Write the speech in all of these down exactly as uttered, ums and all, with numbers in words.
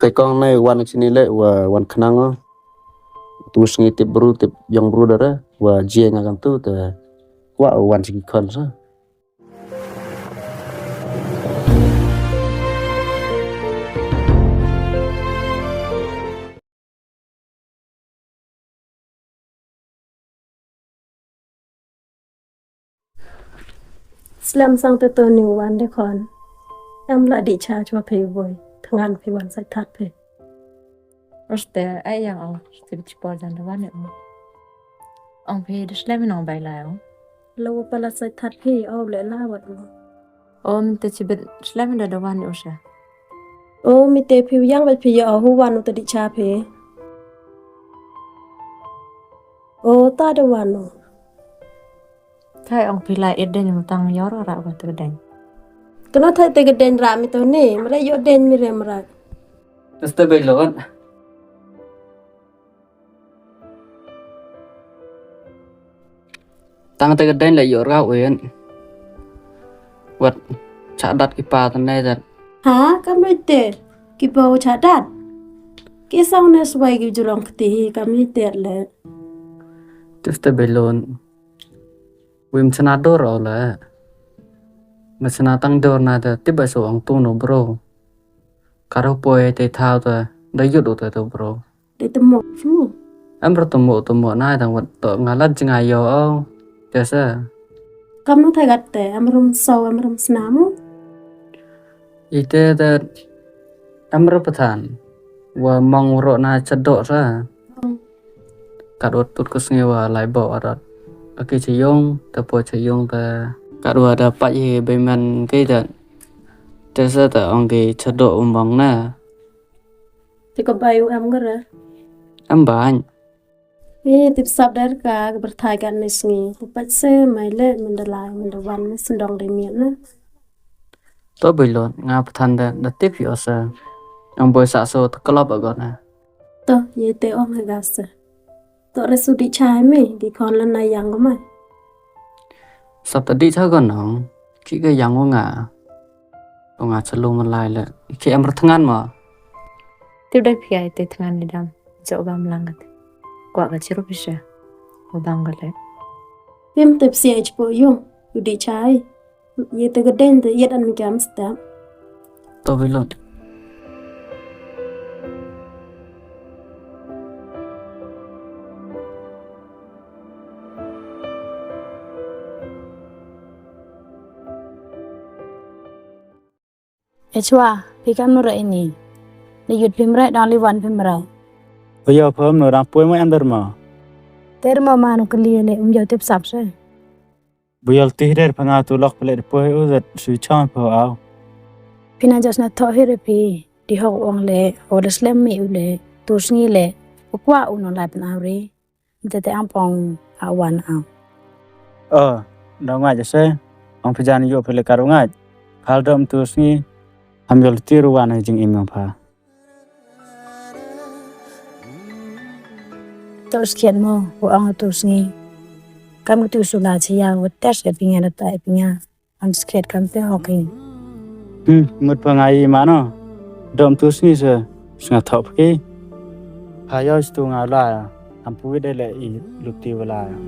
Te kong ne wan chini le wa wan khnang o. Tu sngi tip bru, tip yong bru dara, wa jia nga kan tu te wa wan chiki khon sa. Slem sang te to ni wan de khon. Em la di cha chwa phi boi. Thngan phi wan sai that phi. Oste, ai yang o, te bi chipor jan da wan o. Ong phi de slem nong bai lai o. Lo wa pala sai that phi, o le la wat o. O, mi te chibit slem da da wan o sa. O, mi te phi yang bai phi ya o, hu wan o te di cha phi. O, ta da wan o. Thai ong phi lai et deng tang yor ra wa te deng. Kena thai te deng ra mi to ni, mara yo deng mi re mara. Este belon. Tang te ka deng la yor ka wen. Wat cha dat ki pa ta ne dat. Ha, ka mi te. Ki pa cha dat. Ki sang ne swai ki jurong kti hi, ka mi te le. Tus te belon. Wim chana dor o le. Ma chana tang dor na da tip ba so ong tu no bro. Ka ro poi te thau ta da yut o te to bro. Te temo chu. Em ro temo temo na dang wat to nga lat jnga yo o. Te sa. Kam no thai gat te, em rum so, em rum snamu. Ite te em ro pathan. Wa mong ro na chadok sa. Kat wat tut ko sngi wa lai bo arat. Aki chayong, te po chayong te. Kat wa da pat ye beman ke da. Te sa ta ong ke chadok umbang na. Te ka bai u em ngara. Em bai. Ni tip sap der ka, ka berthai ka ni sngi. Te pat se mai le, mynda lai, mynda wan, ni sendong de miet na. To belon, nga pathan da, da tip yo sa. Ang boi sa so, te kelop agot na. To, ye te ong ha ga sa. To resu di chai mi, di khon la na yang ko mai. Sap ta di cha ko nong, ki ka yang ko nga. Ko nga cha lu malai le. Ki em ra thngan ma. Ti dai phi ai te thngan ni dam. Jo bam lang kat. Kwa ka chiru pisa. Ko bang ka le. Pim tip si ai chipo yung, u di chai. Ye te ka deng te yet an mi kam step. To belon. E chwa, phi kam nu ra ini. Ni yut phim re, dang li wan phim re. Oyo, phim nu dang poi mo em der mo. Ter mo ma nu kali le, um yo tip sap se. Bu yol tih der pha nga tu lok pele de poi u zat sui chong pha au. Phi na jos na tho hi re phi, di hok ong le, ho de slem mi u le, tu sngi le, u kwa u no lai pan au re. Te te ang pong a wan ang. O, da ngait se, ang phi jan yo pele kar ngait. Phal dom tu sngi, am yol ti ru wan ha jingim yong pha. To skhiat mo, ko ang to sngi. Kam tu sula chia, wa test e pinga da ta e pinga. An skhiat kam te hoki. Hmm, mut pa ngai ma no. Dom tu sngi se, snga thop ki. Pha yo stu nga la ya. Am pu de le i luti wala ya.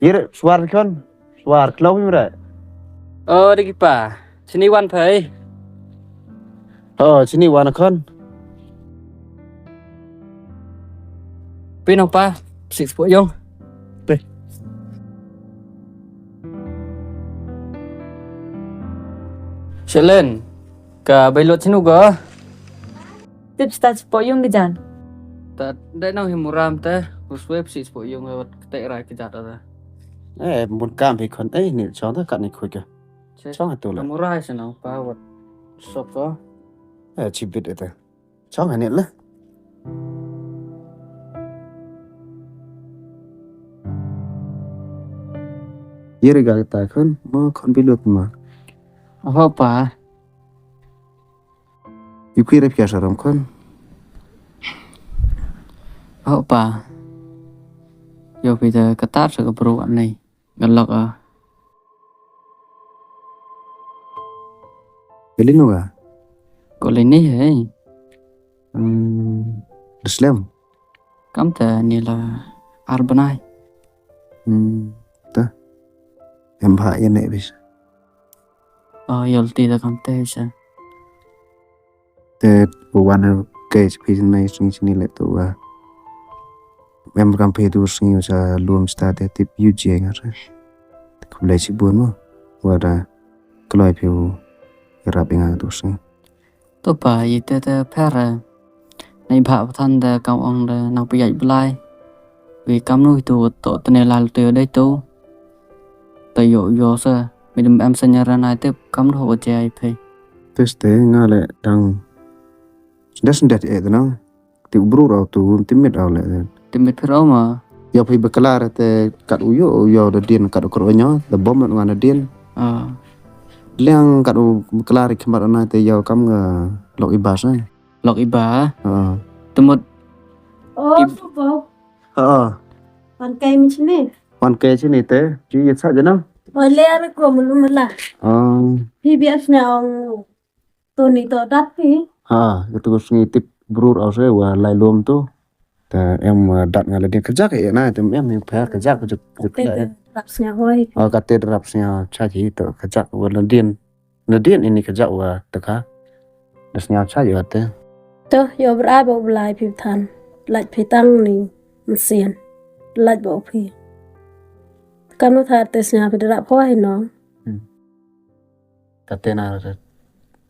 Yir, suar khon, suar klong yura. O, de ki pa. Chini wan phai. O, chini wan khon. Pino pa, six po yong. Pe. Shelen, ka bailot chinu go. Tip sta chipo yung gijan. Ta dei nang hi muram te, u swe psi spo yung wat kate rai kejat ada. Eh, mun kam hi khon, eh, ni chong ta kat ni khuid ka. Chong ha tu la. Murai se nang pa wat sop ko. Eh, chibit ete. Chong ha ni la. Ye re ga ta khon, mo khon biluk ma. Apa pa? Yu kwi rep kia saram khon. Apa pa? Yo phi da katar sa ka bru ane. Ngalak a. Beli nu ga? Ko le ni he. Hmm, deslem. Kam ta ni la ar bnai. Hmm, ta. Em bha ye ne bis. Oh, yol ti da kam te sa. Te u wan ke chi phi nai sing sini le tu wa. Em kam phi tu sing sa lum sta te tip yu je nga re. Khublei chibun mo. Wa da kloi phi u rap nga tu sing. To pa, i te te pher, eh. Nei bha pathan da kam ong da nang payai blai. Wi kam nu tu to tene lal tu dei tu. Ta yo yo sa, mi dum em sa nyara nai tip kam nu ho jai phe. Tes te nga le dang. Sendet sendet e da nang. Ti u bru rau tu, ti mit au le. Ti mit pher au ma. Yo phi beklar te kat u yo, u yo da din kat u kro nyo, da bom nga na din. Ah. Liang kat u beklar khmat na te yo kam nga lok i bas, eh. Lok i ba? Ha. Temut. Oh, ib- supo. Ha. Wan kai mi chini. Wan kai chini te. Ji ye sa jana. Oh, le ar ko mulu mala. Ah. Hi bias na ong. Tu ni to dat phi. Ha, itu ko sngi tip brur au se wa lai lum tu. Ta em, uh, dat nga la din kajak e na, tem em ni pha kajak juk juk. Te la, eh. Rap snya hoi. Oh, kate rap snya cha ji to kajak wa la din. Na din ini kajak wa ta ka. Da snya cha ji wa te. To, yo bra ba u blai phi than. Lait phi tang ni mesin. Lait ba u phi. Kam nu tha te snya phi da rap hoi no. Hmm. Kate na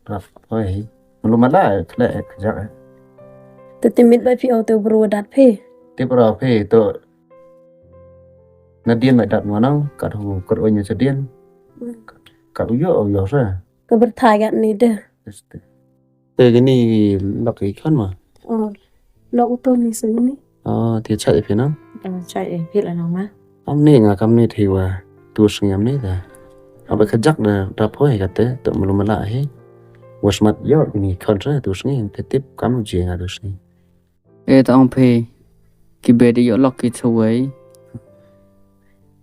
rap hoi. Mulu mala, kle, eh, kajak, eh. Te ti mit ba phi au te bru dat phi. Ti bru phi to. Na din ma dat mo nang, kat hu, kat oi nya sa din. Hmm. Kat u yo, u yo sa. Ka berthai kat ni de. Este. Te kini lok i khan ma. Oh. Lok u to ni se ni. Oh, ti chai phi nang. Oh, chai phi la nang ma. Am ni nga kam ni thi wa tu sngi am ni da. Aba kajak da, da poi kate, to mulu mala hi. Wa smat yo ni khon sa tu sngi, te tip kam ji nga tu sngi. E ta ong phi, ki be di yo lok ki chawai.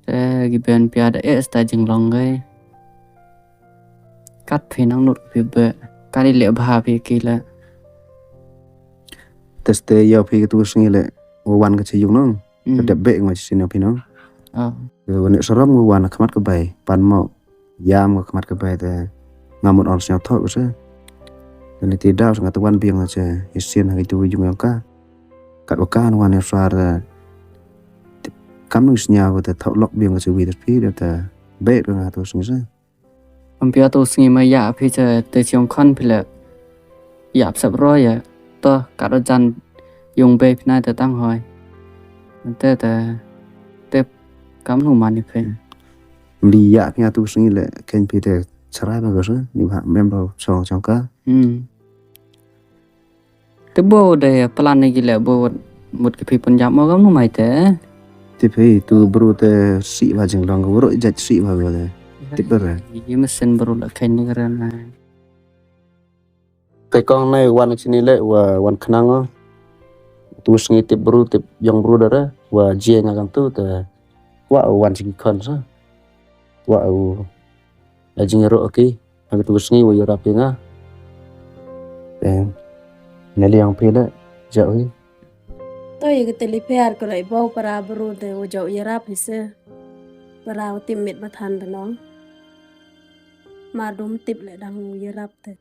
Te ki ben pia da e sta jinglong gai. Kat phi nang lut phi be, kat i le bha phi ki le. Tes te yo phi ka tu sngi le, wa wan ka chi yung nong. Mm. Ka dep be ngwa chi sini phi nong. Ah. Wa ne saram wa wan khmat ka bai, pan mo. Yam ka khmat ka bai te nga mut ong sñiaw thoh ka se. Te ni ti daw sa nga te wan biang nga se, i sien ha ki tu yung yong ka. Kat wa ka wan ya sar te. Kam nung sñiaw ka te thoh lok biang ka se wi te phi te te. Bek ka nga tu sngi se. Am pia tu sngi ma ya phi se te siong khon phi le. Yap sap ro ya. To kat wa jan yung bei phi na te tang hoi. Te te. Te kam nu man ni phi. Mli ya phi nga tu sngi le, ken phi te charai ba ka se, ni ba mem ba chong chong ka. Hmm. Te bo de plan ni ki le bo mut ki phi pun jam mo kam nu mai te. Te phi tu bru te si ba jinglong ka bru jat si ba ka le. Te bru. Ye mesin bru la ken ni ka re na. Te kong nai wan chini le wa wan khnang o. Tu sngi tip bru tip yong bru dara wa jie nga kam tu te wa wan chiki khon sa. Wa u la jing ro ki. Agi tu sngi wa yara pi nga. Te neli yang pi le ja wi. To ye ke teli piar ko lai bau para bru te wa ja yara pi se. Para u tip mit ba than te nong. Mar dum tip le dang u yara te.